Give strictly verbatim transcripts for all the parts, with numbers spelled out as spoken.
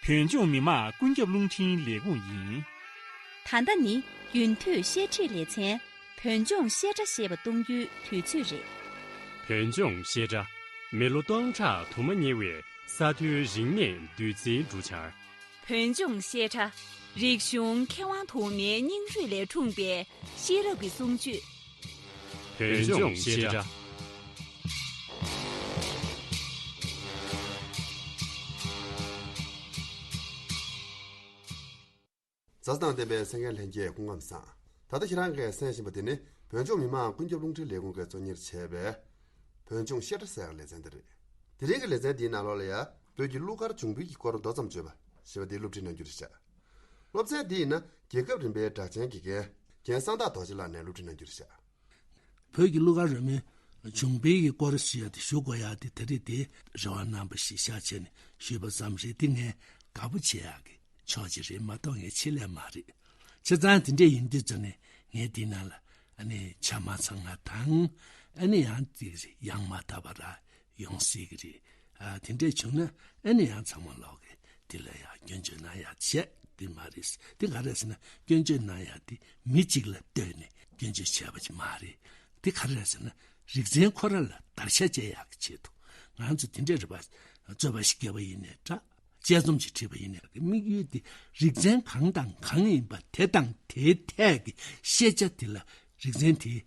བོད་ལྗོངས་མི་དམངས་ཀུན་ཁྱབ་རླུང་འཕྲིན་ལས་ཁུངས་ཡིན། ད་ལྟ་ནི་རྒྱུན་མཐུད་བཤད་ཁྲིད་ལེ་ཚན། བོད་ལྗོངས་བཤད་གྲྭ་ཞེས་པ་གཏོང་རྒྱུའི་དུས་ཚོད་རེད། བོད་ལྗོངས་བཤད་གྲྭ། མི་ལོ་སྟོང་ཕྲག་དུ་མ་ཉེ་བའི་ས་མཐོའི་རིག་གནས་བདུད་རྩིའི་གྲུ་ཆར། བོད་ལྗོངས་བཤད་གྲྭ། རིག་གཞུང་མཁས་དབང་དུ་མའི་སྙིང་རུས་ལས་འཁྲུངས་པའི་ཤེས་རབ་ཀྱི་གསུང་ཆོས། བོད་ལྗོངས་བཤད་གྲྭ། མཛའ་དང་ལྡན་པའི་གསན་མཁན་ལྷན་རྒྱས་སྐུ་ཁམས་བཟང་། ད་ལྟ་ཁྱེད་རང་གིས་གསན་བཞིན་པ་དེ་ནི་བོད་ལྗོངས་མི་དམངས་ཀུན་ཁྱབ་རླུང་འཕྲིན་ལས་ཁུངས་ཀྱིས་གཙོ་གཉེར་བྱས་པའི་བོད་ལྗོངས་བཤད་གྲྭ་ཟེར་ཡག་ལེ་ཚན་དེ་རེད། དེ་རིང་གི་ལེ་ཚན་འདིའི་ནང་ལོགས་ལ་ཡང་བོད་ཀྱི་གླུ་གར་བྱུང་འཕེལ་གྱི་སྐོར་མདོ་ཙམ་བརྗོད་པ་ཞེས་པ་འདི་སློབ་ཁྲིད་གནང་རྒྱུ་རེད་བཞག་སློབ་ཚན་འདི་ཡིན་ན་རྒྱལ་ཁབ་རིམ་པའི་གྲགས་ཅན་གྱི་རྒན་རྒན་གསང་བདག་རྡོ་རྗེ་ལགས་ནས་སློབ་ཁྲིད་གནང་རྒྱུ་རེད་བཞག་བོད་ཀྱི་གླུ་གར་རོལ་མོའི་བྱུང་འཕེལ་གྱི་སྐོར་ཞུ་ཡ་དེ་ཞུ་དགོས་ཡ་དེ་ད་རེས་དེ་རེ་བ་རྣམ་པ་ཞིག་ཤར་བྱས་ནས་ཞུས་པ་ཙམ་རེད། དེ་ངས་དགའ་པོ་བྱེད་ཡག་གི་ཕྱོགས་ཅིག་རེད་མ་གཏོགས་ངས་ཆེད་ལས་མ་རེད། བྱས་ཙང་དེ་འདྲས་ཡིན་དུས་ཙམ་ནས་ངས་དེའི་ནང་ལ་ཨ་ནི་ཆ་མ་ཚང་ང་དང་ཨ་ནི་ཡང་དེ་ཡང་མ་དག་པ་ར་ཡོང་སྲིད་ཀྱི་རེད། ཨ་དེ་འདྲས་བྱུང་ན་ཨ་ནི་ཡང་ཚང་མ་ལོག་གི་དེ་ལ་ཡང་སྐྱོན་བརྗོད་གནང་ཡག་བྱས་དེ་མ་རེད། དེ་ག་རེ་ཟེར་ན་སྐྱོན་བརྗོད་གནང་ཡག་དེ་མི་གཅིག་ལ་ལྟོས་ནས་སྐྱོན་བརྗོད་བྱས་པ་ཅིག་མ་རེད། དེ་ག་རེ་རེད་ཟེར་ན་རིག་ཚན་ཁོ་རང་ལ་བརྡར་ཤ་བཅད་ཡག་གི་ཆེད་དུ་ང་ཚོ་དེ་འདྲས་རེད་པ། རྩོད་པ་ཞིག་བརྒྱབ་པ་ཡིན་ནའི་འདྲ། དཔྱད་རྩོམ་ཞིག་བྲིས་པ་ཡིན་ནའི་དམིགས་ཡུལ་དེ་རིག་ཚན་གང་དང་གང་ཡིན་པ་དེ་དང་དེའི་ཐད་ཀྱི་ཤེས་བྱ་དེ་ལ་རིག་ཚན་དེའི་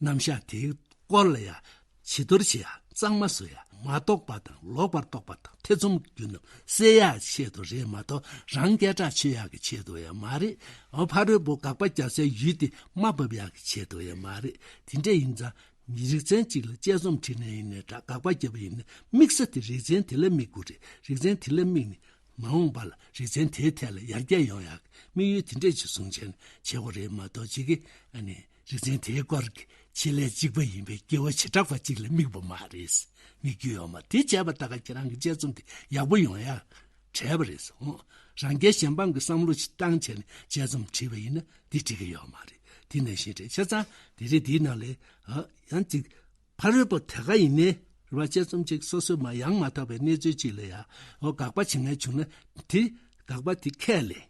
རྣམ་གཞག་དེའི་སྐོར་ལ་ཡང་བྱི་དོར་བྱེད་ཡག་གཙང་མ་བཟོ་ཡག་མ་རྟོགས་པ་དང་ལོག་པར་རྟོགས་པ་དང་ཐེ་ཚོམ་རྒྱུ་རྣམས་སེལ་ཡག་ཆེད་དུ་རེད་མ་གཏོགས་རང་སྐད་གྲགས་ཆོད་ཡག་གི་ཆེད་དུ་ཡང་མ་རེད། འོ་ཕ་རོལ་པོ་དགག་པ་རྒྱག་སའི་ཡུལ་དེ་དམའ་ཕབ་ཡག་གི་ཆེད་དུ་ཡང་མ་རེད། དེ་འདྲ་ཡིན་ཙང་མི་རིག་ཚན་གཅིག་ལ་དཔྱད་རྩོམ་བྲིས་ནས་ཡིན་ནའི་འདྲ་དགག་པ་བརྒྱབ་པ་ཡིན་ན་དམིགས་ས་དེ་རིག་ཚན་དེ་ལ་དམིགས་དགོས་རེད། རིག་ཚན་དེ་ལ་དམིགས་ནས་མ་འོངས་པ་ལ་རིག་ཚན་དེའི་ཐད་ལ་ཡར་རྒྱས་ཡོང་ཡག་དམིགས་ཡུལ་དེ་འདྲས་ཅིག་བཟུང་བྱས་ནས་བྱེད་དགོས་རེད་མ་གཏོགས་གཅིག་གིས་ཨ་ནི་རིག་ཚན་དེའི་སྐོར་གྱི་ཆེད་ལས་གཅིག་པ་ཡིན་པའི་སྐྱེ་བོ་བྱེ་བྲག་པ་གཅིག་ལ་དམིགས་པ་མ་རེད། དམིགས་རྒྱུ་ཡོད་མ་རེད། དེ་བྱས་པ་ད་ག་ཁྱེད་རང་གི་དཔྱད་རྩོམ་དེ་ཡག་པོ་ཡོང་ཡག་བྲལ་བ་རེད་སོང་། རང་རྒྱལ་གཞན་ཕམ་གྱི་བསམ་བློ་ཞིག་བཏང་བྱས་ནས་དཔྱད་རྩོམ་བྲིས་པ་ཡིན་ན་འདི་འགྲིག་གི་ཡོད་མ་རེད། དེ་ནང་བཞིན་རེད། བྱས་ཙང་དེ་རིང་འདིའི་ནང་ལ་ཨ་ཡང་ཅིག་ཕ་རོལ་པོ་དེ་ག་ཡིན་ནའི་རེད་བ། དཔྱད་རྩོམ་ཅིག་སོ་སོས་མ་ཡང་མ་དག་པའི་གནས་ཚུལ་ཅིག་ལ་ཡ་འོ་དགག་པ་བྱེད་མཁན་བྱུང་ན་དེ་དགག་པ་དེ་ཁས་ལེན།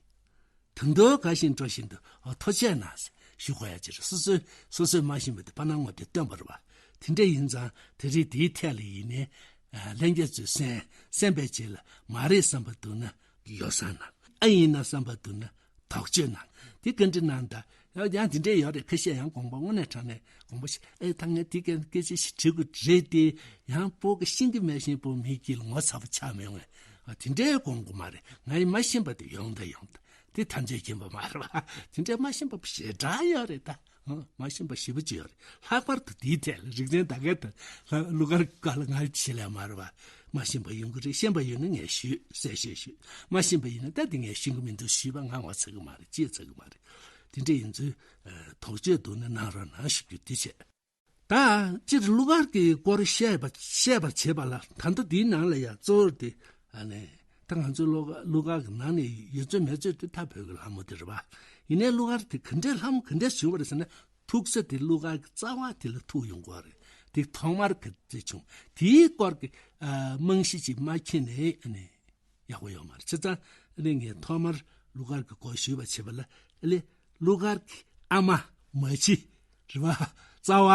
དོན་དུ་དགའ་བཞིན་སྤྲོ་བཞིན་དུ་འོ་ཐུགས་རྗེ་གནང་ཞུ་དགོས་ཡ་ཅིག་རེད། སོ་སོས་སོ་སོས་མ་ཤེས་པ་དེ་ཕར་སྣང་ངོ་དེ་སྟོན་པ་རེད་བ། དེ་འདྲ་ཡིན་ཙང་དེ་རིང་དེའི་ཐད་ལ་ཡིན་ནའི་ལྷན་རྒྱས་ཚོས་གསན་གསན་པའི་རྗེས་ལ་མ་རེད་བསམ་པ་འདུག་ན་ཡོ་བསྲང་གནང་། ཨ་ཡིན་ན་བསམ་པ་འདུག་ན་དོགས་གཅོད་གནང་། དེ་བཀའ་འདྲི་གནང་དང་ཡང་དེ་འདྲས་ཡོད་རེད། ཁ་ཤས་ཡང་དགོངས་པ་དངོས་གནས་དྲང་གནས་དགོངས་པ་ཞིག་ཨེ་ད་ངས་དེ་སྐད་སྐད་ཆ་ཞིག་དྲི་དགོས་རེད་དེ་ཡང་སྤོ་གི་ཤིང་གི་མེ་བཞིན་སྤོ་མི་དཀྱིལ་ངོ་ཚ་པོ་ཆགས་མི་ཡོང་ངས་ཨ་དེ་འདྲས་དགོངས་དགོས་མ་རེད། ང་ཡི་མ་ཤེས་པ་དེ་ཡོང་ད་ཡོང་ད་དེ་ཐམས་ཅད་མཁྱེན་པ་མ་རེད་བ། དེ་འདྲས་མ་ཤེས་པ་ཞེ་དྲག་ཡོད་རེད་ད། ཨ་མ་ཤེས་པ་ཞེ་པོ་ཅིག་ཡོད་རེད། ལྷག་པར་དུ་དེའི་ཐད་ལ་རིག་ཚན་ད་གའི་ཐད་ལ་གླུ་གར་སྐོར་ལ་ང་ཆེད་ལས་མ་རེད་བ། མ་ཤེས་པ་ཡོང་གི་རེད། ཤེས་པ་ཡོད་ན་ངས་ཞུས་གསལ་བཤད་ཞུས། མ་ཤེས་པ་ཡིན་ན་ད་དེ་ངས་ཤེས་ཀྱི་མི་འདུག་ཞུས་པ་ང་ངོ་ཚ་གི་མ་རེད། ཅི་ཚ་གི་མ་རེད། དེ་འདྲ་ཡིན་ཚུལ་དོགས་གཅོད་འདུག་ན་གནང་རོགས་གནང་ཞུ་རྒྱུ་དེ་བྱས། ད་སྤྱིར་གླུ་གར་གྱི་སྐོར་བཤད་པ་བཤད་པར་བྱེད་པ་ལ་ད་ལྟ་འདིའི་ནང་ལ་ཡང་གཙོ་བོར་དེ་ཨ་ནི་ད་ང་ཚོའི་གླུ་གར་གླུ་གར་གྱི་ནང་ནས་ཡོད་ཚོད་མེད་ཚོད་དེ་ད་བོད་ཀྱི་ལྷ་མོ་དེ་རེད་བ། ཡིན་ནའི་གླུ་གར་དེ་ག་འདྲའི་ལྷ་མོ་ག་འདྲ་བྱུང་བ་རེད་ཟེར་ན་ཐུག་ས་དེ་གླུ་གར་གྱི་རྩ་བ་དེ་ལ་ཐུག་ཡོང་གི་རེད། དེ་ཐོག་མར་ག་འདྲ་བྱུང་དེའི་སྐོར་གྱི་ཨ་རྨང་གཞི་ཅིག་མ་འཁྱེར་ནས་ཨ་ནི། ཡག་པོ་ཡོད་མ་རེད། བྱས་ཙང་ཨ་ནི་ངས་ཐོག་མར་གླུ་གར་གྱི་སྐོར་ཞུས་པ་བྱས་པ་ལ་ཨ་ནི་གླུ་གར་གྱི་ཨ་མ་མ་བྱི་རེད་བ། རྩ་བ་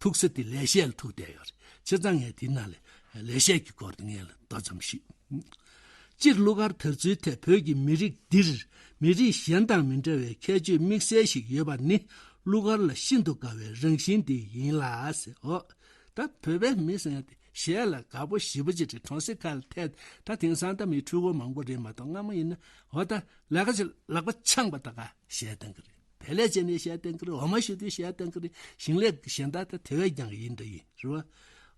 ཐུག་ས་དེ་ལེགས་བཤད་ལ་ཐུག་བསྡད་ཡོད་རེད། བྱས་ཙང་ངས་དེ་ནང་ལས་ལེགས་བཤད་ཀྱི་སྐོར་དེ་ངས་ལ་མདོ་ཙམ་ཞུས། སྤྱིར་གླུ་གར་དར་ཚུལ་ཐད་བོད་ཀྱི་མི་རིགས་འདིར་མི་རིགས་གཞན་དང་མི་འདྲ་བའི་ཁྱད་ཆོས་དམིགས་བསལ་ཞིག་ཡོད་པ་ནི་གླུ་གར་ལ་ཤིན་ཏུ་དགའ་བའི་རང་བཞིན་དེ་ཡིན་ལ་ཟེར། འོ། ད་བོད་པའི་མི་ཟེར་ཡ་དེ་གཞས་ལ་དགའ་པོ་ཞེ་པོ་ཅིག་རེད། གྲོང་གསེབ་ཁག་ལ་ཐད་ད་དེང་སང་ད་མི་ཕྲུ་གུ་མང་པོ་རེད་མ་གཏོགས་སྔ་མོ་ཡིན་ན་འོ་ད་ལས་ཀ་ཅིག་ལག་པ་འཆང་པ་ད་ག་གཞས་བཏང་གི་རེད། བལ་ལས་བྱས་ནས་གཞས་བཏང་གི་རེད། འོ་མ་ཞུ་དུས་གཞས་བཏང་གི་རེད། ཞིང་ལས་གཞན་དག་ད་དེ་བས་ཀྱང་ཡིན་འདྲ་ཡིན་རེད་བ།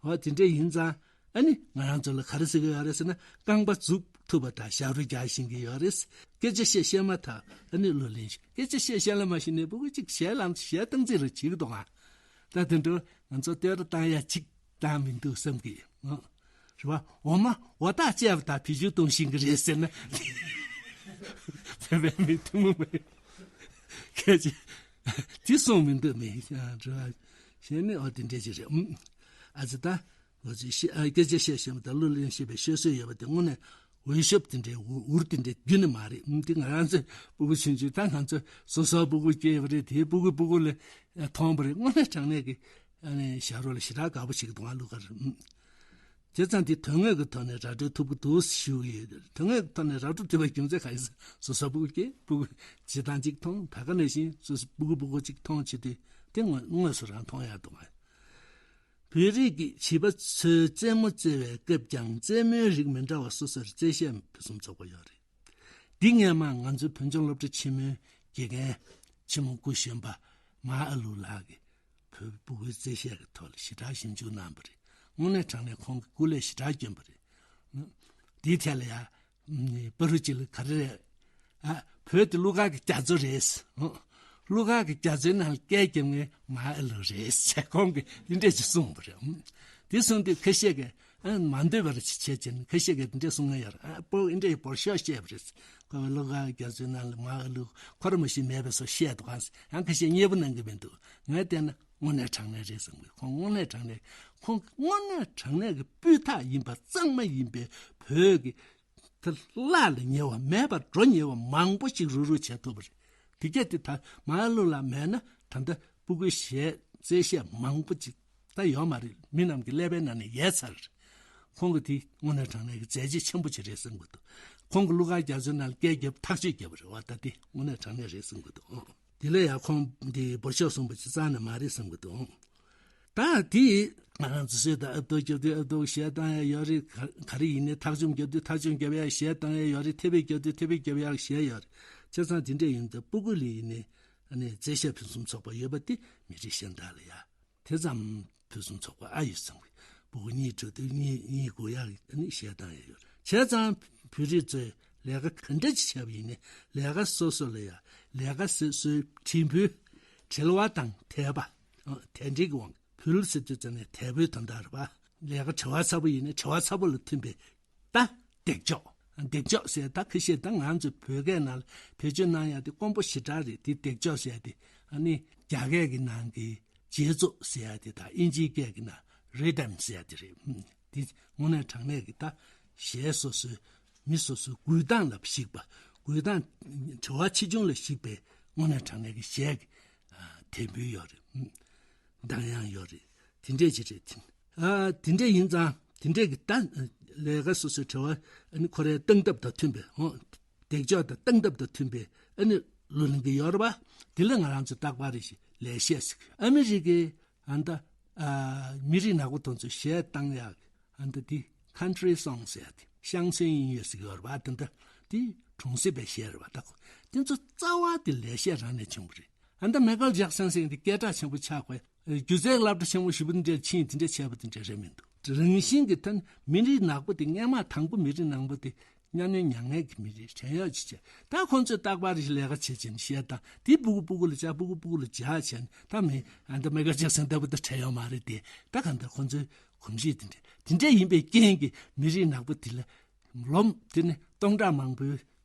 འོ་དེ་འདྲ་ཡིན་ཙང་ཨ་ནི་ང་རང་ཚོ་ལ་ག་རེ་ཟེར་གི་ཡོད་རེད་ཟེར་ན་རྐང་པ་འཛུགས་ཐུབ་པ་དང་ཞབས་བྲོ་རྒྱག་ཤེས་ཀྱི་ཡོད་རེད། སྐད་ཆ་བཤད་ཤེས་མ་ཐག་ཨ་ནི་གླུ་ལེན་ཤེས། སྐད་ཆ་བཤད་ཤེས་ལ་མ་ཤེས་ནས་ཕྲུ་གུ་གཅིག་གཞས་ལམ་གཞས་བཏང་རྩིས་རེ་བྱེད་ཀྱི་འདུག་ཨ། ད་དེ་འདྲ་ང་ཚོ་བསྟོད་ར་བཏང་ཡ་གཅིག་བཏང་མི་འདུག་བསམ་གི་ཡོད། རེད་བ། འོ་མ་འོ་ཐག་བཅད་པ་དང་བེད་སྤྱོད་གཏོང་ཤེས་ཀྱི་རེད་ཟེར་ན། བོད་པའི་མི་ཐུན་མོང་མ་ཡིན། སྐད་ཆ་དེ་གསུང་མི་འདུག་མི་རེད་བ། གཞན་ནི་འོ་དེ་འདྲ་ཅིག་རེད། ཨ་ཙི་ད་ང་ཚོས་ཤེས་ཨ་སྐད་ཆ་བཤད་ཤེས་པ་དང་གླུ་ལེན་ཤེས་པའི་ཤེས་བཟོད་ཡོད་པ་དེ་དངོས་གནས་ འོས་ཤོབ་དེ་འདྲའི་འུར་འུར་དེ་འདྲའི་རྒྱུ་ནི་མ་རེད། ཨུམ། དེ་ང་རང་ཚོའི་སྤུ་གུ་ཆུང་ཆུང་ད་ང་ཚོ་སོ་སོ་སྤུ་གུ་སྐྱེས་པ་རེད། དེའི་སྤུ་གུ་སྤུ་གུ་ལ་མཐོང་བ་རེད། དངོས་གནས་དྲང་གནས་ཀྱི་ཨ་ནི་ཞབས་བྲོ་ལ་ཞེ་དྲག་དགའ་པོ་ཞིག་འདུག་ཨ། གླུ་གར། ཨུམ། བྱས་ཙང་དེ་དོན་དངོས་ཀྱི་ཐོག་ནས་ར་སྤྲོད་ཐུབ་ཀྱི་འདུག་ཞུ་གི་ཡོད། དོན་དངོས་ཀྱི་ཐོག་ནས་ར་སྤྲོད་ཐུབ་པའི་རྒྱུ་མཚན་གང་ཡིན་ཟེར། སོ་སོ་སྤུ་གུ་སྐྱེས། སྤུ་གུ་བྱེད་སྟངས་གཅིག་མཐོང་། ད་ག་ནང་བཞིན་སོ་སོ་སྤུ་གུ་སྤུ་གུ་གཅིག་མཐོང་བྱེད་དུས་དེ་དངོས་དངོས་སུ་རང་མཐོང་ཡག་འདུག་ཨ། བོད་རིགས་ཀྱི་བྱིས་པ་ཚོས་རྩེད་མོ་རྩེ་བའི་སྐབས་ཀྱང་རྩེད་མོའི་རིགས་མི་འདྲ་བ་སོ་སོར་རྩེད་ཤས་ཕུན་སུམ་ཚོགས་པ་ཡོད་རེད། འདི་སྔས་མ་ང་ཚོའི་བོད་ལྗོངས་སློབ་གྲྭ་ཆེན་མོའི་དགེ་རྒན་ཆེན་མོ་སྐུ་གཞོན་པ་མ་ཨ་ལུ་ལགས་ཀྱིས་བོད་སྤུ་གུའི་རྩེད་ཤས་ཀྱི་ཐོག་ལ་ཞེ་དྲག་ཞིབ་འཇུག་གནང་བ་རེད། དངོས་གནས་དྲང་གནས་ཁོང་གི་སྐུ་ལས་ཞེ་དྲག་བསྐྱོན་པ་རེད། འདིའི་ཐད་ལ་ཡང་། ཨ་ནི་པ་རུ་ཅི་ལ་ག་རེ་རེད། ཨ། བོད་དེ་གླུ་གར་གྱི་རྒྱ་མཚོ་རེད། ཨ། གླུ་གར་གྱི་རྒྱ་མཚོའི་ནང་ལ་སྐད་རྒྱབ་མཁན་མ་ཨ་ལུ་རེད་ཟེར་ཁོང་གིས་འདི་འདྲས་ཅིག་གསུངས་པ་རེད། ཨ། དེ་གསུངས་དུས་ཁ་ཤས་ཀྱིས་ཨ་མ་འདོད་པ་རེ་ཅིག་བྱས་བྱས་ནས། ཁ་ཤས་ཀྱིས་འདི་འདྲས་གསུང་མཁན་ཡོད་རེད། ཨ། སྤུ་གུ་འདི་འདྲས་བོར་ཤོག་བཤད་པ་རེད། ཁོ་བོས་གླུ་གར་གྱི་རྒྱ་མཚོའི་ནང་ལ་མ་ཨ་ལུ་ཁོ་རང་མ་ཤེས་མེད་པའི་བཟོ་བཤད་འདུག་ག་ཟེར། ཡང་ཁ་ཤས་མཉེས་པོ་གནང་གི་མི་འདུག་ངས་བལྟས་ན་དངོས་གནས་དྲང་གནས་རེད་བསམ་གི། ཁོང་དངོས་གནས་དྲང་གནས། ཁོང་གི་དངོས་གནས་དྲང་གནས་ཀྱི་སྤུས་དག་ཡིན་པ། གཙང་མ་ཡིན་པའི་བོད་ཀྱི་ད་བརླག་ལ་ཉེ་བ། མེད་པར་འགྲོ་ཉེ་བ་མང་པོ་ཞིག་རུག་རུག་བྱས་ཐུབ་པ་རེད། དེ་གས་དེ་ད་མ་ཨ་ལུ་ལགས་མེད་ན་ད་ལྟ་སྤུ་གུའི་གཞས་རྩེད་གཞས་མང་པོ་ཅིག་ད་ཡོད་མ་རེད། མི་རྣམས་ཀྱི་ཀླད་པའི་ནང་ནས་ཡལ་ཚར་རེད། ཁོང་གི་དེ་དངོས་གནས་དྲང་གནས་ཀྱི་མཛད་རྗེས་ཆེན་པོ་ཅིག་རེད་བསམ་གྱི་འདུག་ཁོང་གི་གླུ་གར་རྒྱ་མཚོའི་ནང་ལ་སྐད་རྒྱབ། ཐག་གཅོད་བརྒྱབ་པ་རེད་བ། ད་དེ་དངོས་གནས་དྲང་གནས་རེད་བསམ་གྱི་འདུག་དེ་ལ་ཡང་ཁོང་འདི་བོར་ཤོག་གསུངས་པ་ཅིག་རྩ་ནས་མ་རེད་བསམ་གྱི་འདུག་ད་དེ་ང་རང་ཚོ་སྲོལ་ལྟར་ཨབ་སྟོར་རྒྱབ་དུས་ཨབ་སྟོར་གཞས་བཏང་ཡ་ཡོད་རེད། ག་ག་རེ་ཡིན་ནའི་ཐག་ཆོད་རྒྱབ་དུས་ཐག་ཆོད་རྒྱབ་ཡ་གཞས་བཏང་ཡ་ཡོད་རེད། ཐེ་བེད་རྒྱབ་དུས་ཐེ་བེད་རྒྱབ་ཡ་གཞས་ཡོད་རེད། བྱས་ཙང་དེ་འདྲས་ཡིན་དུས་སྤུ་གུ་ལ་ཡིན་ནའི་ཨ་ནི་རྩེད་ཤས་ཕུན་སུམ་ཚོགས་པ་ཡོད་པ་དེ་མི་རིགས་གཞན་དག་ལ་ཡ་དེ་ཙམ་ཕུན་སུམ་ཚོགས་པ་ཨ་ཡོད་བསམ་གི། སྤུ་གུ་གཉིས་འགྲོ་དུས་གཉིས་གཉིས་སྒུག་ཡག་གི་ཨ་ནི་གཞས་བཏང་ཡ་ཡོད། བྱས་ཙང་བོད་རིགས་ཚོས་ལས་ཀ་ག་འདྲ་ཅིག་བྱས་པ་ཡིན་ནའི་ལས་ཀ་སོ་སོ་ལ་ཡ་ལས་ཀ་སོ་སོའི་བྲིས་འབུལ། བྲེལ་བ་དང་དད་པ། ཨ། དད་འབྲེལ་གྱི་དབང་གིས། ཕུལ་ཟེར་དུས་ཙམ་ནས་དལ་པོའི་དོན་དག་རེད་པ། ལས་ཀ་བྲེལ་བ་ཚ་པོ་ཡིན་ན་བྲེལ་བ་ཚ་པོ་ལ་མཐུན་པའི་ད་འདེགས་འཇོག་འདེགས་འཇོག་ཟེར་ད་ཁ་ཤས་ད་ང་ཚོ་བོད་སྐད་ནང་ལ་བེད་སྤྱོད་གནང་ཡ་དེ་དཀོན་པོ་ཞེ་དྲག་རེད། དེ་འདེགས་འཇོག་ཟེར་ཡ་དེ་ཨ་ནི་རྒྱ་སྐད་ཀྱི་ནང་གི་རྗེས་ཚུད་ཟེར་ཡ་དེ་དང་ཨིན་ཇིའི་སྐད་ཀྱི་ནང་རི་དམ་ཟེར་ཡ་དེ་རེད། ཨུམ། དེ་དངོས་གནས་དྲང་གནས་ཀྱི་ད་གཞས་སོ་སོའི་མི་སོ་སོའི་འགུལ་སྟངས་ལ་གཞིགས་པ། འགུལ་སྟངས་བྲེལ་བ་ཆེ་ཆུང་ལ་གཞིགས་པའི་དངོས་གནས་དྲང་གནས་ཀྱི་གཞས་ཀྱི་ཨ་དད་འབུལ་ཡོད་རེད། ཨུམ། གདངས་དབྱངས་ཡོད་རེད། དེ་འདྲས་ཅིག་རེད། ཨ་དེ་འདྲས་ཡིན་ཙང་དེ་འདྲས་ཀྱི་ད་ལས་ཀ་སོ་སོའི་བྲེལ་བ་ཨ་ནི་ཁོ་རའི་སྟངས་སྟབས་དང་མཐུན་པའི་ཧོ། འདེགས་འཇོག་དང་སྟངས་སྟབས་དང་མཐུན་པའི་ཨ་ནི་གླུ་ལེན་གྱི་ཡོད་རེད་པ། དེ་ལ་ང་རང་ཚོས་རྟག་པར་རེ་ཞིག་ལེགས་བཤད་ཟེར་གི། ཨ་མི་རི་ཀའི་ཨ་ད་ཨ་མི་རིགས་ནག་པོ་དེ་ཚོས་གཞས་བཏང་ཡག་ཨ་ད་དེ་ཁན་ཊི་རི་སོང་ཟེར་ཡ་དེ་乡村音乐ཟེར་གི་ཡོད་རེད་པ། ད་ད་དེ་གྲོང་གསེབ་པའི་གཞས་རེད་པ། ད་ཁོ་དེ་ཚོ་རྩ་བ་དེ་ལེགས་བཤད་རང་ནས་བྱུང་བ་རེད། ཨ་ད་མའི་ཁལ་ཇེག་སན་ཟེར་མཁན་དེ་སྐད་གྲགས་ཆེན་པོ་ཆགས་པའི་སྒྱུ་རྩལ་སློབ་གྲྭ་ཆེན་མོ་ཞེ་པོ་འདྲ་ཕྱིན་དེ་འདྲ་བྱས་པ་དེ་འདྲ་རེད་མི་འདུག་རང་བཞིན་གྱི་ད་མི་རིགས་ནག་པོ་དེ་སྔས་མ་དང་པོ་མི་རིགས་ནག་པོ་དེ་གཉའ་གནོན་མྱངས་མཁན་གྱི་མི་རིགས་བྲན་གཡོག་ཅིག་བྱས། ད་ཁོང་ཚོས་རྟག་པར་ལས་ཀ་བྱེད་བྱས་ནས་གཞས་བཏང་དེ་སྤུ་གུ་སྤུ་གུ་ལ་སྦྱར། སྤུ་གུ་སྤུ་གུ་ལ་སྦྱར་བྱས་ནས་ད་མི་ཨ་ད་མའི་ཁལ་ཇེག་སན་ལྟ་བུ་ད་བྲན་གཡོག་མ་རེད་དེ། ད་གང་ལྟར་ཁོང་ཚོའི་གོམས་གཤིས་དེ་འདྲ་དེ་འདྲ་ཡིན་པའི་རྐྱེན་གྱིས་མི་རིགས་ནག་པོ་དེ་ལ་ལོ་དེ་ནས་སྟོང་ཕྲག་མང་པོའི་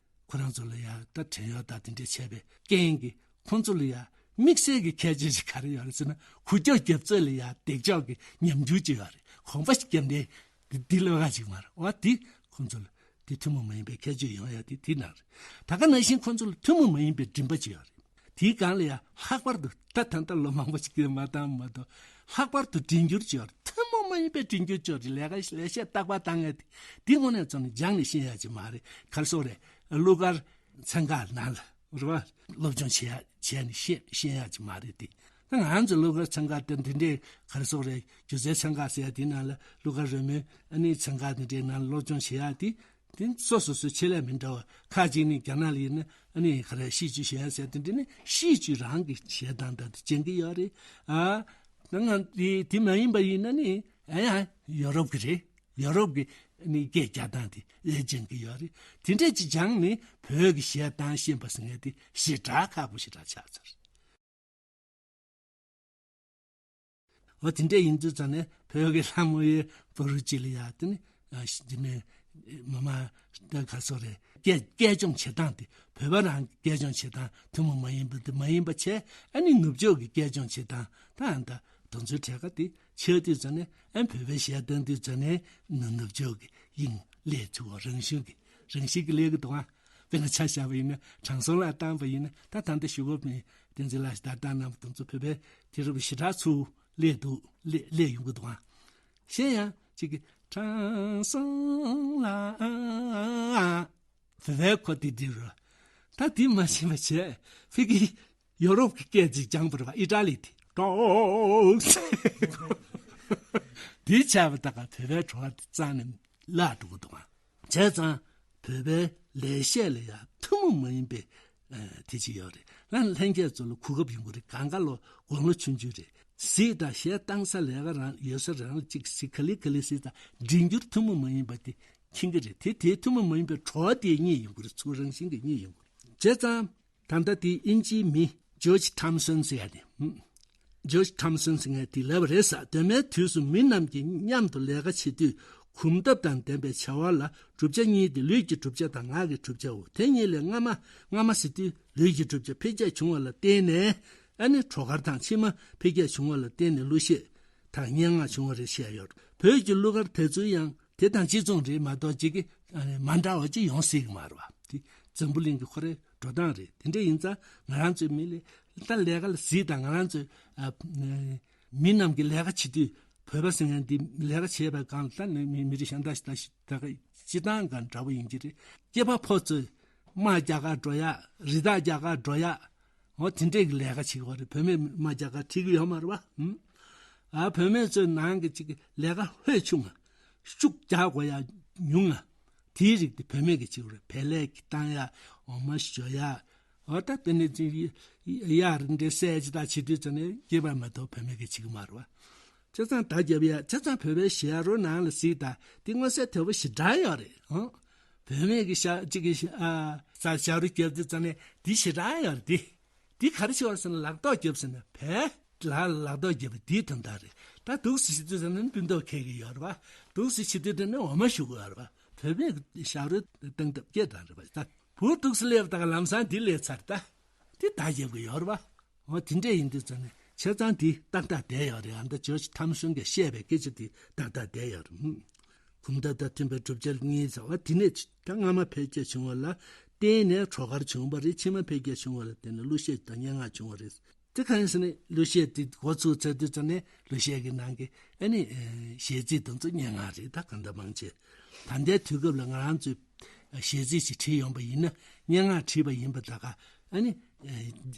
ཁོ་རང་ཚོ་ལ་ཡ་ད་བྲན་གཡོག་དང་དེ་འདྲ་བྱས་པའི་རྐྱེན་གྱིས་ཁོང་ཚོ་ལ་ཡ་དམིགས་བསལ་གྱི་ཁྱད་ཆོས་ཤིག་ག་རེ་ཡོད་རེད་ཟེར་ན། འུར་སྒྲོག་རྒྱབ་ཚད་ལ་ཡ་འདེགས་འཇོག་གི་ཉམས་འགྱུར་ཅིག་ཡོད་རེད། གོམ་པ་ཞིག་བརྒྱབ་ནས་འདི་འདི་ལོས་ཀ་ཅིག་མ་རེད་བ། འདི་ཁོང་ཚོ་ལ་འདི་ཐུན་མོང་མ་ཡིན་པའི་ཁྱད་ཆོས་ཡོང་ཡ་དེ་དེ་ནང་རེད། ད་ག་ནང་བཞིན་ཁོང་ཚོ་ལ་ཐུན་མོང་མ་ཡིན་པའི་མགྲིན་པ་ཅིག་ཡོད་རེད། དེའི་སྒང་ལ་ཡང་ལྷག་པར་དུ་ད་ད་ལྟ་ལོ་མང་པོ་ཞིག་གིས་མ་བཏང་མ་གཏོགས་ལྷག་པར་དུ་མགྲིན་འགྱུར་ཅིག་ཡོད་རེད། ཐུན་མོང་མ་ཡིན་པའི་མགྲིན་འགྱུར་ཅིག་ཡོད་རེད། ལས་ཀ་ལས་བཤད་རྟག་པར་བཏང་ཡ་དེ་འདི་དངོས་གནས་ཙམ་ནས་སྦྱངས་ནས་ཤེས་ཡ་ཅིག་མ་རེད། ག་རེ་ཟེར་དགོས་རེད། གླུ་གར་ཚན་ཁག་ནང་ལ་རེད་བ། སློབ་སྦྱོང་བྱེད་ཡ་བྱས་ནས་ཤེས་ཤེས་ཡ་ཅིག་མ་རེད་དེ། ད་ང་ཚོ་གླུ་གར་ཚན་ཁག་དེ་འདི་འདྲའི་ག་རེ་ཟེར་དགོས་རེད། སྒྱུ་རྩལ་ཚན་ཁག་ཟེར་ཡ་དེའི་ནང་ལ་གླུ་གར་རོལ་མོའི་ཨ་ནི་ཚན་ཁག་དེ་འདྲའི་ནང་ལ་སློབ་སྦྱོང་བྱེད་ཡ་དེ། དེ་སོ་སོ་སོའི་ཆེད་ལས་མི་འདྲ་བ། ཁ་ཅིག་ནི་རྒྱ་ནག་ལ་ཡིན་ན་ཨ་ནི་ག་རེ་戏剧学院ཟེར་དེ་འདྲ་ནི་戏剧རང་གི་བྱེད་སྟངས་དང་དེ་སྦྱང་གི་ཡོད་རེད། ཨ་ད་ང་དེ་དེ་མ་ཡིན་པ་ཡིན་ན་ནི་ཨ་ཡང་ཡོ་རོབ་ཀྱི་རེད། ཡོ་རོབ་ཀྱི་ནི་སྐད་རྒྱག་སྟངས་དེ་ཨེ་སྦྱང་གི་ཡོད་རེད། དེ་འདྲ་ཅིག་སྦྱངས་ནས་བོད་ཀྱི་གཞས་བཏང་ཤེས་པ་ཟེར་མཁན་དེ་ཞེ་དྲག་ཁག་པོ་ཞེ་དྲག་ཆགས་ཚར། འོ་དེ་འདྲ་ཡིན་དུས་ཙང་ནས་བོད་ཀྱི་ལྷ་མོ་ཡི་བུ་རུ་ཅི་ལ་ཡ་དེ་ནི་ཨ་ཞི་འདི་ནས་མ་མ་ད་ག་སོ་རེད། སྐད་སྐད་སྦྱོང་བྱེད་སྟངས་དེ་བོད་པ་རང་གི་སྐད་སྦྱོང་བྱེད་སྟངས་ཐུན་མོང་མ་ཡིན་པ་དེ་མ་ཡིན་པ་བྱས། ཨ་ནི་ནུབ་ཕྱོགས་ཀྱི་སྐད་སྦྱོང་བྱེད་སྟངས་ད་ཨ་ད་དེ་ཚོའི་གྲས་ཀ་དེ་ཆགས་དུས་ཙང་ནས་ཨ་བོད་པའི་གཞས་བཏང་དུས་ཙང་ནས་ནུབ་ནུབ་ཕྱོགས་ཀྱི་དབྱིངས་སླེབས་ཐུབ་པ། རང་བྱུང་གི་ རང་བཞིན་གྱི་སླེབས་ཀྱི་འདུག་ཨ། དཔེར་ན་ཆ་བཞག་པ་ཡིན་ན་དྲང་སྲོང་ལ་བཏང་པ་ཡིན་ན། ད་ད་ལྟ་ཞུ་བ་མེད། བསྟན་འཛིན་ལགས་ཞེ་དྲག་བཏང་གནང་བ་དེ་ཚོ་བོད་པའི་དེང་རབས་ཞེ་དྲག་ཚུར་སླེབས་འདུག་སླེབས་སླེབས་ཡོང་གི་འདུག་ཨ། གཞན་ཡང་ཅིག་གིས་དྲང་སྲོང་ལ། བོད་པའི་ཁོ་དེ་འདི་རུ། ད་དེ་མ་ཤེས་པ་བྱས་ཕ་གི་ཡོ་རོབ་ཀྱི་སྐད་ཅིག་སྦྱངས་པ་རེད་པ། ཨི་ཊ་ལི་དེ་ཀྲོག་དེ་བྱས་པ་ད་ག་བོད་པའི་བྲོ་བ་དེ་རྩ་ནས་བརླག་འགྲོ་གི་འདུག་ཨ། བྱས་ཙང་བོད་པའི་ལེགས་བཤད་ལ་ཡང་ཐུན་མོང་མ་ཡིན་པའི་ཨ་དེ་ཅིག་ཡོད་རེད། ལ་ལྷན་རྒྱས་ཚོ་ལ་གོ་སྐབས་ཡོང་གི་རེད། གང་ག་ལོ་དགུང་ལོ་ཆུང་ཆུང་རེད། གཟིགས་དང་། གཞས་བཏང་ས་ལས་ཀ་རང་ཡོད་ས་རང་ལ་ཅིག་གཟིགས། ག་ལེ་ག་ལེ་གཟིགས་དང་། འབྲི་འགྱུར་ཐུན་མོང་མ་ཡིན་པ་དེ་མཁྱེན་གྱི་རེད། དེ་དེའི་ཐུན་མོང་མ་ཡིན་པའི་བྲོ་བ་དེ་རྙེད་ཡོང་གི་རེད། ཚུར་རང་བཞིན་གྱིས་རྙེད་ཡོང་གི་རེད། བྱས་ཙང་ད་ལྟ་དེ་དབྱིན་ཇིའི་མི་ཇོརྗ་ཐོམ་སོན་ཟེར་ཡ་དེ། ཧུམ། ཇོརྗ་ཐོམ་སོན་ཟེར་མཁན་དེས་ལབ་པ་རེད་ཟེར། གདོད་མའི་དུས་སུ་མི་རྣམས་ཀྱིས་མཉམ་དུ་ལས་ཀ་བྱེད་དུས། གོམ་སྟབས་དང་ལྡན་པའི་བྱ་བ་ལ་བསྒྲུབ་བྱ་གཉིས་ཏེ། ལུས་ཀྱི་བསྒྲུབ་བྱ་དང་ངག་གི་བསྒྲུབ་བྱའོ། དེ་གཉིས་ལས་སྔ་མ། སྔ་མ་ཟེར་དུས་ལུས་ཀྱི་བསྒྲུབ་བྱ་འཕེལ་རྒྱས་བྱུང་བ་ལ་བརྟེན་ནས་ཨ་ནི་བྲོ་གར་དང་། ཕྱི་མ་འཕེལ་རྒྱས་བྱུང་བ་ལ་བརྟེན་ནས་གླུ་གཞས་དང་སྙན་ངག་བྱུང་བ་རེད་བཤད་ཡོད། བོད་ཀྱི་གླུ་གར་དེ་ཚོ་ཡང་དེ་དང་གཅིག་མཚུངས་རེད་མ་གཏོགས་ཅིག་གི་ཨ་ནི་མ་འདྲ་བ་ཅིག་ཡོང་སྲིད་ཀྱི་མ་རེད་པ། དེ་འཛམ་བུ་གླིང་གི་ཁོ་རའི་འགྲོ་སྟངས་རེད། དེ་འདྲ་ཡིན་ཙང་ང་རང་ཚོའི་མི་ལ་ད་ལས་ཀ་ལ་གཟིགས་དང་། ང་རང་ཚོའི་ཨ་མི་རྣམས་ཀྱིས་ལས་ཀ་བྱེད་དུས། བོད་པ་ཟེར་མཁན་འདི་ལས་ཀ་བྱེད་པའི་སྒང་ལ་ད་ནི་མི་མི་རིགས་གཞན་དག་ཞིག་དང་ཞིག་ད་ག་སྤྱི་བཏང་སྒང་འདྲ་པོ་ཡིན་གྱི་རེད། སྐྱེས་པ་ཕོ་ཚོས་དམག་རྒྱག་གར་འགྲོ་ཡག་རི་དྭགས་རྒྱག་གར་འགྲོ་ཡག་འོ་དེ་འདྲས་ཀྱི་ལས་ཀ་བྱེད་ཀྱི་ཡོད་རེད། བུད་མེད་དམག་རྒྱག་གར་ཁྲིད་ཀྱི་ཡོད་མ་རེད་པ། ཧུམ། ཨ་བུད་མེད་ཚོའི་ནང་གི་ཅིག་གི་ལས་ཀ་ལྷོད་ཆུང་ང་། ཤུགས་རྒྱག་དགོས་ཡག་ཉུང་ང་། དེའི་རིགས་དེ་བུད་མེད་ཀྱིས་བྱེད་ཀྱི་ཡོད་རེད། བལ་ལས་ཀྱི་བཏང་ཡག་འོ་མ་བཞོ་ཡག་འོ་ད་དེ་ནས་ཅིག་ཡར་འདྲ་སེ་ཅིག་ད་བྱེད་དུས་ཙམ་ནས་སྐྱེས་པ་མ་གཏོགས་བུད་མེད་ཀྱིས་བྱེད་ཀྱི་མ་རེད་པ། བྱས་ཙང་ད་རྒྱབ་ཡ། བྱས་ཙང་བོད་པའི་ཞལ་རོལ་ནང་ལ་གཟིགས་དང་། འདི་མངོན་གསལ་དོད་པོ་ཞེ་དྲག་ཡོད་རེད། ཧུམ། བུད་མེད་ཀྱི་ཞལ་གཅིག་གི་ཨ་ས་ཞལ་རོལ་རྒྱབ་དུས་ཙམ་ནས་འདི་ཞེ་དྲག་ཡོད་རེད། འདི་འདི་ག་རེ་བྱེད་པ་ཟེར་ན་ལག་ཐོག་རྒྱབ་ཟེར་ན་བལ་ལ་ལག་ཐོག་རྒྱབ་པ་འདིའི་དོན་དག་རེད། ད་འདུག་སེ་བྱེད་དུས་ཙམ་ནས་སྤུ་མདོག་ཁེགས་ཀྱི་ཡོད་རེད་པ། འདུག་སེ་བྱེད་དུས་ཙམ་ནས་འོ་མ་བཞོ་གི་ཡོད་རེད་པ། བོད་པས་ཞབས་བྲོ་བཏང་སྟབས་སྐད་བཏང་རེད་པ། ད་བུ་འདུག་སེ་སླེབས་ད་ག་ལམ་སང་འདི་སླེབས་ཚར། ད་འདི་ད་རྒྱབ་ཀྱི་ཡོད་རེད་པ། འོ་དེ་འདྲས་ཡིན་དུས་ཙམ་ནས་བྱས་ཙང་འདི་ཏག་ཏག་བསྡད་ཡོད་རེད། ཨ་ད་ཇོརྗ་ཐོམ་སོན་གྱིས་བཤད་པའི་སྐད་ཆ་འདི་ཏག་ཏག་བསྡད་ཡོད་རེད། ཧུམ། གོམ་སྟབས་དང་མཐུན་པའི་བསྒྲུབ་བྱ་གཉིས་ཟེར་བ་དེ་ནས་ད་སྔ་མ་འཕེལ་རྒྱས་བྱུང་བ་ལ་བརྟེན་ནས་བྲོ་གར་བྱུང་བ་རེད། ཕྱི་མ་འཕེལ་རྒྱས་བྱུང་བ་ལ་བརྟེན་ནས་གླུ་གཞས་དང་སྙན་ངག་བྱུང་བ་རེད། དེ་གང་ཡིན་ཟེར་ན་གླུ་གཞས་དེ་འགོ་ཚུགས་ཚར་དུས་ཙམ་ནས་གླུ་གཞས་ཀྱི་ནང་གི་ཨ་ནི་གཞས་ཚིག་དེ་ཚོ་སྙན་ངག་རེད། ད་གང་ལྟར་མང་ཆེ་ད་ལྟའི་དུས་སྐབས་ལ་ང་རང་ཚོས་གཞས་ཚིག་ཅིག་བྲིས་ཡོང་པ་ཡིན་ན། སྙན་ངག་བྲིས་པ་ཡིན་པ་ད་ག་ཨ་ནི་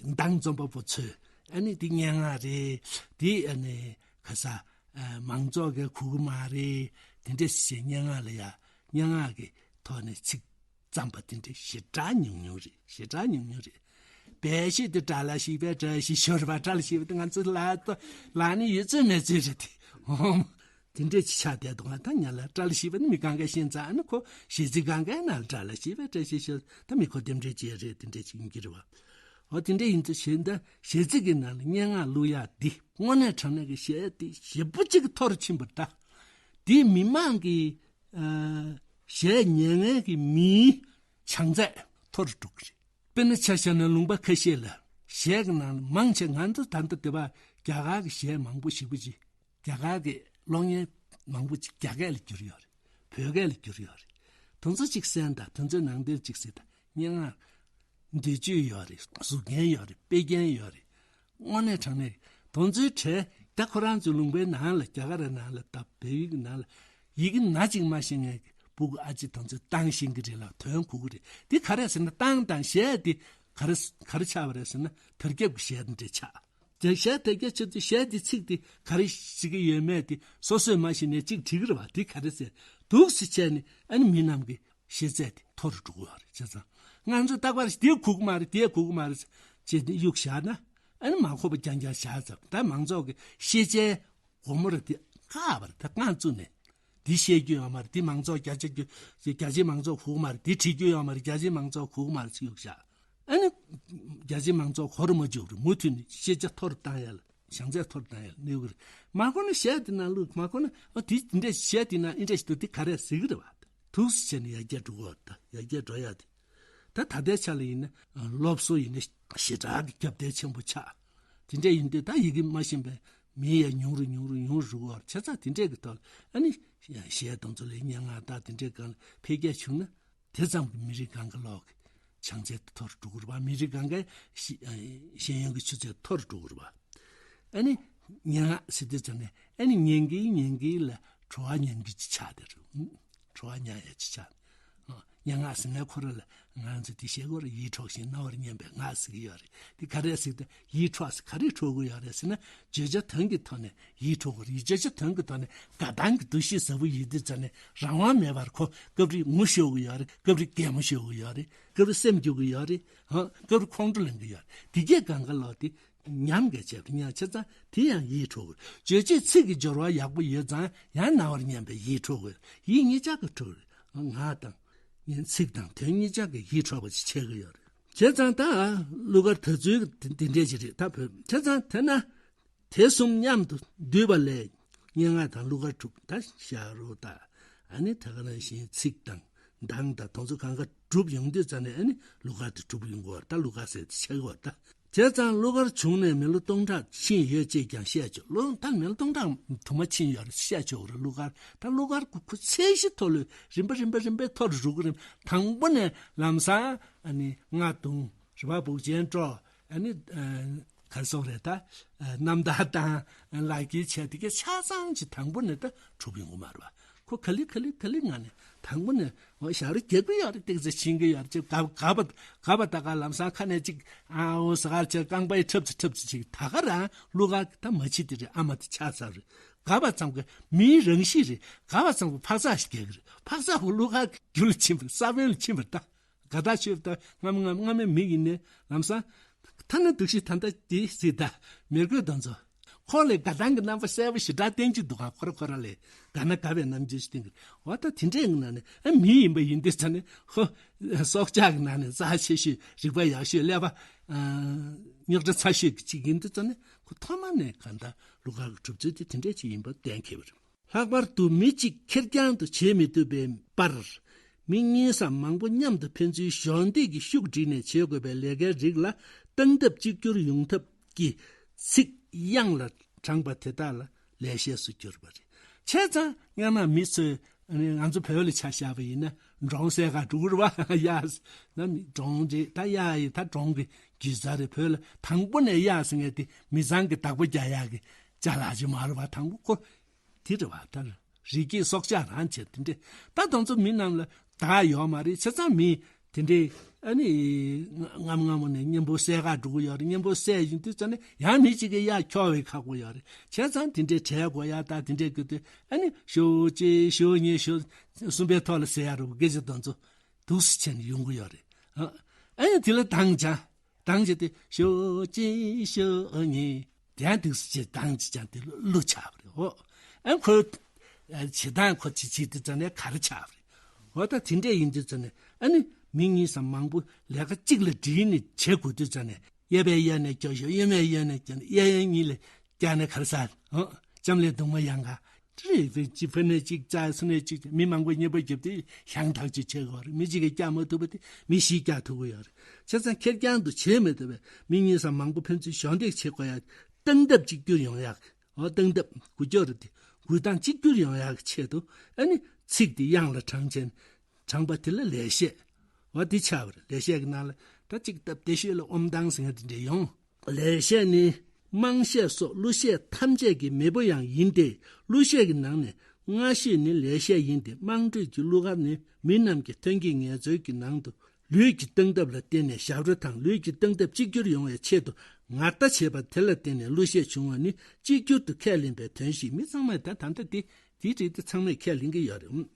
མདང་འཛོམས་པ་པོ་ཚོས་ཨ་ནི་འདི་སྙན་ངག་རེད། འདི་ཨ་ནི་ག་ས་མང་ཚོགས་ཀྱིས་གོ་གི་མ་རེད། དེ་འདྲས་ཞེས་སྙན་ངག་ལ་ཡ་སྙན་ངག་གི་ཐོག་ནས་ཚིག་བརྩམས་པ་དེ་འདྲ་ཞེ་དྲག་ཉུང་ཉུང་རེད། ཞེ་དྲག་ཉུང་ཉུང་རེད། བེད་ཤེད་དེ་བཀྲ་ལ་ཤིས་པའི་བཀྲ་ཤིས་ཤོར་བ་བཀྲ་ལ་ཤིས་པ་དེ་ང་ཚོ་ལ་ལ་ནི་ཡོད་ཚོད་མེད་ཚོད་རེད་དེ། འོ་དེ་འདྲས་ཅིག་ཆགས་བསྡད་འདུག་ང་ད་ཉལ་ལ་བཀྲ་ལ་ཤིས་པ་ནི་མི་གང་གས་ཤེས་ཙང་། ཨ་ནི་ཁོ་གཞས་ཚིག་གང་གའི་ནང་ལ་བཀྲ་ལ་ཤིས་པའི་བཀྲ་ཤིས་ཤོར། ད་མི་ཁོ་རྟེན་འབྲེལ་བཅས་རེད། དེ་འདྲས་ཅིག་ཡིན་གྱི་རེད་བ། འོ་དེ་འདྲས་ཡིན་ཚོད་བྱས། ད་གཞས་ཚིག་གི་ནང་ལ་སྙན་ངག་བླུག་ཡག་འདི་དངོས་གནས་དྲང་གནས་ཀྱི་གཞས་འདི་ཞེ་པོ་ཅིག་མཐོ་རུ་ཕྱིན་པ་རེད་ད། འདི་མི་མང་གི་ཨ་གཞས་ཉན་མཁན་གྱི་མིའི་བྱང་ཚད་མཐོ་རུ་འགྲོ་གི་རེད། དཔེར་ན་ཆ་བཞག་ན་ལུང་པ་ཁ་ཤས་ལ་གཞས་ཀྱི་ནང་ལ་མང་ཆེ་ང་ཚོ་ད་ལྟ་འདི་བ་རྒྱ་གར་གྱི་གཞས་མང་པོ་ཞེ་པོ་ཅིག་རྒྱ་གར་གྱི་གློག་བརྙན་མང་པོ་ཅིག་རྒྱ་སྐད་ལ་བསྒྱུར་ཡོད་རེད། བོད་སྐད་ལ་བསྒྱུར་ཡོད་རེད། དེ་ཚོ་ཅིག་གསན་དང་། དེ་ཚོའི་ནང་དོན་ཅིག་གཟིགས་དང་། སྙན་ངག་འདོད་སྤྱོད་ཡོད་རེད། གཟུགས་རྒྱན་ཡོད་རེད། དཔེ་རྒྱན་ཡོད་རེད། དངོས་གནས་དྲང་གནས་དེ་ཚོའི་གྲས་ད་ཁོ་རང་ཚོའི་ལུང་པའི་ནང་ལ་རྒྱ་གར་ནང་ལ་ད་བལ་ཡུལ་གྱི་ནང་ལ་ཡི་གེ་སྣ་གཅིག་མ་ཤེས་མཁན་གྱི་སྤུ་གུ་ཨ་ཅེ་དེ་ཚོས་བཏང་ཤེས་ཀྱི་རེད་ལ་དོན་གོ་གི་རེད། འདི་ག་རེ་ཟེར་ན་བཏང་དང་གཞས་འདི་ག་རེ་ག་རེ་ཆགས་པ་རེད་ཟེར་ན་དར་ཁྱབ་ཀྱི་གཞས་འདི་འདྲ་ཆགས། དེ་གཞས་དེ་སྐད་ཆ་དེ་གཞས་དེ་ཚིག་དེ་ག་རེ་ཞིག་གི་ཡོད་མེད་དེ་སོ་སོས་མ་ཤེས་ནས་གཅིག་བྲིས་ཀྱི་རེད་བ། དེ་ག་རེ་ཟེར་འདུག་ཟེར་བྱས་ནས་ཨ་ནི་མི་རྣམས་ཀྱི་ཤེས་ཚད་དེ་མཐོ་རུ་འགྲོ་གི་ཡོད་རེད། བྱས་ཙང་ང་ཚོས་རྟག་པར་དེ་གོ་གི་མ་རེད། དེ་གོ་གི་མ་རེད་ཅེས་དེ་གཡུག་བཞག་ན་ཨ་ནི་མ་གོ་བ་རྐྱང་རྐྱང་བཞག་ཙམ། ད་མང་ཚོགས་ཀྱི་ཤེས་བྱའི་སྒོ་མོ་རེད། དེ་ཁག་པ་རེད། ད་རྐང་བཙུགས་ནས་འདི་བཤད་རྒྱུ་ཡོད་མ་རེད། འདི་མང་ཚོགས་རྒྱ་ཆེ་རྒྱུ་རྒྱ་ཆེའི་མང་ཚོགས་གོ་གི་མ་རེད། འདི་བྲིས་རྒྱུ་ཡོད་མ་རེད། རྒྱ་ཆེའི་མང་ཚོགས་གོ་གི་མ་རེད་ཅེས་གཡུག་བཞག་ཨ་ནི་རྒྱ་ཆེའི་མང་ཚོགས་གོ་རུ་མ་འཇུག་རེད། མུ་མཐུད་ནས་ཤེས་བྱ་མཐོ་རུ་བཏང་ཡ་ལ་བྱང་ཚད་མཐོ་རུ་བཏང་ཡ་ལ་གནོད་གི་རེད། མ་གོ་ན་གཞས་དེ་ནང་བླུགས། མ་གོ་ན་ཨ་དེ་འདི་འདྲས་གཞས་དེ་ནང་འདི་འདྲས་ཞིག་འདུག་འདི་ག་རེ་ཟེར་གི་རེད་བ། འདུག་སེ་བྱས་ནས་ཡར་རྒྱས་འགྲོ་གི་ཡོད་རེད། ད་ཡར་རྒྱས་འགྲོ་ཡ་དེ་ད་ད་ལྟའི་ཆ་ལ་ཡིན་ན་སློབ་གསོ་ཡིན་ན་ཞེ་དྲག་གི་རྒྱབ་རྟེན་ཆེན་པོ་ཆགས། དེ་འདྲས་ཡིན་དུས་ད་ཡི་གེ་མ་ཤེས་པའི་མི་ཡང་ཉུང་རུ་ཉུང་རུ་ཉུང་རུ་འགྲོ་གི་ཡོད་རེད། བྱས་ཙང་དེ་འདྲས་ཀྱི་ཐོག་ལ་ཨ་ནི་གཞས་དེ་ཚོ་ལ་སྙན་ངག་དང་དེ་འདྲས་སྒང་ལ་འཕེལ་རྒྱས་བྱུང་ན། དེ་ཙམ་གྱི་མི་རིགས་གང་ག་ལོག་གི་བྱང་ཚད་མཐོ་རུ་འགྲོ་གི་རེད་པ། མི་རིགས་གང་གའི་ཤེས་ཤེས་ཡོན་གྱི་ཆུ་ཚད་མཐོ་རུ་འགྲོ་གི་རེད་པ། ཨ་ནི་སྙན་ངག་ཟེར་དུས་ཙམ་ནས་ཨ་ནི་ཉན་གི་ཉན་གི་ལ་བྲོ་བ་ཉན་གི་ཅིག་ཆགས་བསྡད་རེད། བྲོ་བ་ཉན་ཡ་ཅིག་ཆགས། སྙན་ངག་ཟེར་ནས་ཁོ་རང་ལ་ང་ཚོས་དེ་བཤད་དགོས་རེད། ཡིད་འཕྲོག་ཅིང་རྣ་བར་སྙན་པའི་ངག་ཟེར་གྱི་ཡོད་རེད། དེ་ག་རེ་ཟེར་ཏེ་ཡིད་འཕྲོག་ཟེར་ག་རེ་འཕྲོག་གི་ཡོད་རེད་ཟེར་ན། བརྗོད་བྱ་དོན་གྱི་ཐོག་ནས་ཡིད་འཕྲོག་གི་རེད། བརྗོད་བྱ་དོན་གྱི་ཐོག་ནས་དགའ་སྣང་གི་འདུ་ཤེས་ཟབ་པོ་ཡོད་དུས་ཙམ་ནས་རང་དབང་མེད་པར་ཁོ་སྐབས་རེ་ངུ་ཤོར་གི་ཡོད་རེད། སྐབས་རེ་གད་མོ་ཤོར་གི་ཡོད་རེད། སྐབས་རེ་སེམས་སྐྱོ་གི་ཡོད་རེད། ཧང་། སྐབས་རེ་ཁོང་ཁྲོ་ལངས་གི་ཡོད་རེད། དེ་གས་གང་ག་ལོག་དེ་ཉམས་དགའ་བྱས་པ་ཉག་ཆ་ཚང་དེ་ཡང་ཡིད་འཕྲོག་གི་རེད། རྗོད་བྱེད་ཚིག་གི་སྦྱོར་བ་ཡག་པོ་ཡོད་ཙང་ཡང་རྣ་བར་སྙན་པའི་ཡིད་འཕྲོག་གི་རེད། ཡིད་གཉིས་ཆ་གི་འཕྲོག་གི་རེད། ངག་དང་ངའི་ཚིག་དང་དོན་གཉིས་ཆ་གི་ཡིད་འཕྲོག་པ་ཞིག་ཆགས་ཀྱི་ཡོད་རེད། བྱས་ཙང་ད་གླུ་གར་དར་ཚུལ་འདི་འདྲས་ཅིག་རེད། ད་བོད་བྱས་ཙང་དེ་ན་དེ་གསུམ་མཉམ་དུ་འདུས་པ་ལས་སྙན་ངག་དང་གླུ་གར་གྲུབ། ད་ཞབས་བྲོ་དང་ཨ་ནི་ད་ག་ནང་བཞིན་ཚིག་དང་གདངས་དང་དེ་ཚོ་གང་ག་གྲུབ་ཡོང་དུས་ཙམ་ནས་ཨ་ནི་གླུ་གར་དེ་གྲུབ་ཡོང་གི་ཡོད་རེད། ད་གླུ་གར་ཟེར་དེ་ཆགས་ཀྱི་ཡོད་རེད། ད་བྱས་ཙང་གླུ་གར་བྱུང་ནས་མི་ལོ་སྟོང་ཕྲག་ཕྱིན་ཡོད་ཅེས་ཀྱང་བཤད་ཆོག། ལོ་ད་མི་ལོ་སྟོང་ཕྲག་དུ་མ་ཕྱིན་ཡོད་རེད་བཤད་ཆོག་རེད། གླུ་གར་ད་གླུ་གར་གྱི་ཁུ་ཚད་གཞི་མཐོ་ལོས་རིམ་པ་རིམ་པ་རིམ་པས་མཐོ་རུ་འགྲོ་གི་རེད། དང་པོ་ནས་ལམ་སང་ཨ་ནི་རྔ་རྡུང་རེད་པ། འབུག་ཆེན་དཀྲོལ། ཨ་ནི་ག་རེ་ཟེར་དགོས་རེད། ད་རྣམ་ཐར་དང་ལག་ཁྱེར་བྱས་དེ་གས་ཆ་ཚང་ཅིག་དང་པོ་ནས་ད་གྲུབ་ཡོང་གི་མ་རེད་པ། ཁོ་ག་ལེ་ག་ལེ་ག་ལེ་ངང་ནས་དང་པོ་ནས་འོ་ཞབས་བྲོ་རྒྱག་གི་ཡོད་རེད། ཏོག་ཙམ་ཕྱིན་གི་ཡོད་རེད། ཅིག་ག་ག་པ་ག་པ་ད་ག་ལམ་སང་ཁ་ནས་ཅིག་ཨ་འོ་ཟ་གར་བྱས་རྐང་པ་ཡི་འཁྲབ་ཙི་འཁྲབ་ཙི་ཅིག་ད་ག་རང་གླུ་གར་ད་མ་བྱེད་དེ་རེད། ཨ་མ་དེ་ཆགས་ཚར་རེད། ག་པ་ཙམ་གི་མིའི་རང་གཤིས་རེད། ག་པ་ཙམ་གི་འཕག་འཚག་ཞིག་རྒྱག་གི་རེད། འཕག་འཚག་གི་གླུ་གར་རྒྱུད་ལ་ཕྱིན་པ་རེད། ས་བོན་ལ་ཕྱིན་པ་རེད། ད་དགའ་ཐག་ཆོད་པ་ད་སྔ་མོ་སྔ་མོ་སྔ་མའི་མི་ཡིན་ནའི་ལམ་སང་ཐ་ན་འདུག་ཤི་ད་ལྟ་དེ་སྲིད་ད་མི་རྒོད་དང་ཚོ། ཁོ་ལས་དགའ་སྣང་གི་རྣམ་པ་གསལ་པོ་ཞེ་དྲག་བསྟན་གྱི་འདུག་ག་ཁོ་ར་ཁོ་ར་ལས་དགའ་ན་དགའ་བའི་རྣམ་འགྱུར་ཞིག་བསྟན་གྱི་འོ། ད་དེ་འདྲའི་ངང་ནས་ཨ་མི་ཡིན་པ་ཡིན་དུས་ཙ་ནས་ཁོ་སྲོག་ཆགས་ཀྱི་ནང་ནས་རྩ་ཆེ་ཤོས་རིག་པ་ཡག་ཤོས་ཀླད་པ་རྙོག་དྲ་ཚ་ཤོས་ཀྱི་གཅིག་ཡིན་དུས་ཙ་ནས་ཁོ་ཐོག་མ་ནས་གང་ལྟར་གླུ་གར་གྱི་གྲུབ་ཚུལ་དེ་དེ་འདྲས་ཅིག་ཡིན་པ་གཏན་འཁེལ་བ་རེད། ལྷག་པར་དུ་མི་གཅིག་ཁེར་རྐྱང་དུ་བྱེད་མི་ཐུབ་པའི་པར། མི་གཉིས་སམ་མང་པོ་མཉམ་དུ་ཕན་ཚུན་གཞོགས་འདེགས་ཀྱི་ཤུགས་བསྒྲིལ་ནས་བྱེད་དགོས་པའི་ལས་ཀའི་རིགས་ལ་སྟངས་སྟབས་གཅིག་གྱུར་ཡོང་ཐབས་ཀྱི་ཚིག་དབྱངས་ལ་དྲངས་པ་དེ་དག་ལ་ལེགས་བཤད་སུ་གྱུར་པ་རེད། བྱས་ཙང་སྔ་མ་མི་ཚོས་ང་ཚོ་བོད་ལ་ཆ་བཞག་པ་ཡིན་ན་འབྲོང་བསད་ག་འགྲོ་གི་རེད་པ། གཡག་ན་འབྲོང་རེད། ད་གཡག་ཡིན་ད་འབྲོང་གི་རྒྱུད་རྩ་རེད། བོད་ལ་དང་པོ་ནས་གཡག་ཟེར་མཁན་དེ་མི་ཚང་གི་བདག་པོ་རྒྱག་ཡག་གི་ཅ་ལག་ཅིག་མ་རེད་པ། དང་པོ་ཁོ་དེ་རེད་པ། ད་རི་སྐྱེས་སྲོག་ཆགས་རང་བྱས་དེ་འདྲས་ད་དང་ཚོ་མི་རྣམས་ལ་བདག་ཡོད་མ་རེད། བྱས་ཙང་མི་དེ་འདྲས་ཨ་ནི་སྔ་མོ་སྔ་མོ་ནས་གཉེན་པོ་བསད་ག་འགྲོ་གི་ཡོད་རེད། གཉེན་པོ་བསད་ཡིན་དུས་ཙ་ནས་ཡང་མི་གཅིག་གིས་གཡག་འཁྱོག་པའི་ཁག་པོ་ཡོད་རེད། བྱས་ཙང་དེ་འདྲས་བྲལ་དགོས་ཡ་ད་དེ་འདྲས་དགོས་དུས་ཨ་ནི་ཞོ་གཅིག་ཞོ་གཉིས་ཞོ་གསུམ་པའི་ཐོག་ལ་ཟེར་ཡ་རེད་པ། སྐད་ཆ་དང་ཚོ་འདུག་སེ་བྱས་ནས་ཡོང་གི་ཡོད་རེད། ཨ་ཨ་ནི་དེ་ལ་དང་བྱ། དང་བྱས་ཏེ་ཞོ་གཅིག་ཞོ་གཉིས། དེ་ཡང་འདུག་སེ་བྱས་དང་བྱས་ཀྱང་དེ་གླུ་ཆགས་པ་རེད། འོ་ཨ་ཁོའི་བྱེད་སྟངས་ཁོ་བྱེད་བྱེད་དུས་ཙ་ནས་ག་རེ་ཆགས་པ་རེད། འོ་ད་དེ་འདྲས་ཡིན་དུས་ཙ་ནས་ཨ་ནི་མི་གཉིས་སམ་མང་པོ་ལས་ཀ་གཅིག་ལ་སྒྲིལ་ནས་བྱེད་དགོས་དུས་ཙ་ནས་གཡས་པས་གཡས་ནས་སྐྱོར་ཞོག་གཡོན་པས་གཡོན་ནས་སྐྱོར་ནས་གཡས་གཡོན་གཉིས་ལས་བརྒྱབ་ནས་ག་རེ་ཟ། འོ་ལྕམ་ལའི་གདུང་མ་ཡང་ག་རེད། ཕར་ནས་གཅིག་ཕར་ནས་གཅིག་རྩ་ཚུར་ནས་གཅིག་མི་མང་པོ་མཉེས་པོ་བརྒྱབ་སྟེ་ཤང་ཐག་ཆོད་བྱེད་དགོས་རེད། མི་གཅིག་གིས་བཀྱག་མ་ཐུབ་པ་དེ་མི་བཞིས་བཀྱག་ཐུབ་ཀྱི་ཡོད་རེད། བྱས་ཙང་ཁེར་རྐྱང་དུ་བྱེད་མི་ཐུབ་པས་མི་གཉིས་སམ་མང་པོ་ཕན་ཚུན་གཞོགས་འདེགས་བྱེད་དགོས་ཡ། སྟངས་སྟབས་གཅིག་གྱུར་ཡོང་ཡག་འོ་སྟངས་སྟབས་འགུལ་སྐྱོད་རེད་དེ། འགུལ་སྟངས་གཅིག་གྱུར་ཡོང་ཡག་གི་ཆེད་དུ་ཨ་ནི་ཚིག་དེ་དབྱངས་ལ་དྲངས་བྱས་དྲངས་པ་དེ་ལ་ལེགས་བཤད། འོ་དེ་ཆགས་པ་རེད། ལེགས་བཤད་ཀྱི་ནང་ལ་ད་གཅིག་སྟབས་བདེ་ཤོས་ལ་ཨོམ་བཏང་ཟེར་མཁན་དེ་འདྲས་ཡོང་། ལེགས་བཤད་ནི་དམངས་བཤད་སོགས་གླུ་གཞས་ཐམས་ཅད་ཀྱི་མེས་པོ་ཡང་ཡིན་ཏེ། གླུ་གཞས་ཀྱི་ནང་ནས་སྔ་ཤོས་ནི་ལེགས་བཤད་ཡིན་ཏེ། དམངས་ཁྲོད་ཀྱི་གླུ་གར་ནི་མི་རྣམས་ཀྱི་ཐོན་སྐྱེད་ངལ་རྩོལ་གྱི་ནང་དུ་ལུས་ཀྱི་སྟངས་སྟབས་ལ་བརྟེན་ནས་ཞབས་བྲོ་དང་ལུས་ཀྱི་སྟངས་སྟབས་གཅིག་གྱུར་ཡོང་བའི་ཆེད་དུ་ངར་ལྟ་བྱེད་པ་དེ་ལ་བརྟེན་ནས་གླུ་གཞས་བྱུང་བ་ནི་གཅིག་གྱུར་དུ་ཁས་ལེན་པའི་དོན་ཞིག་མི་ཚང་མས་ད་ད་ལྟ་དེ་དེའི་རིགས་དེ་ཚང་མས་ཁས་ལེན་གྱི་ཡོད་རེད།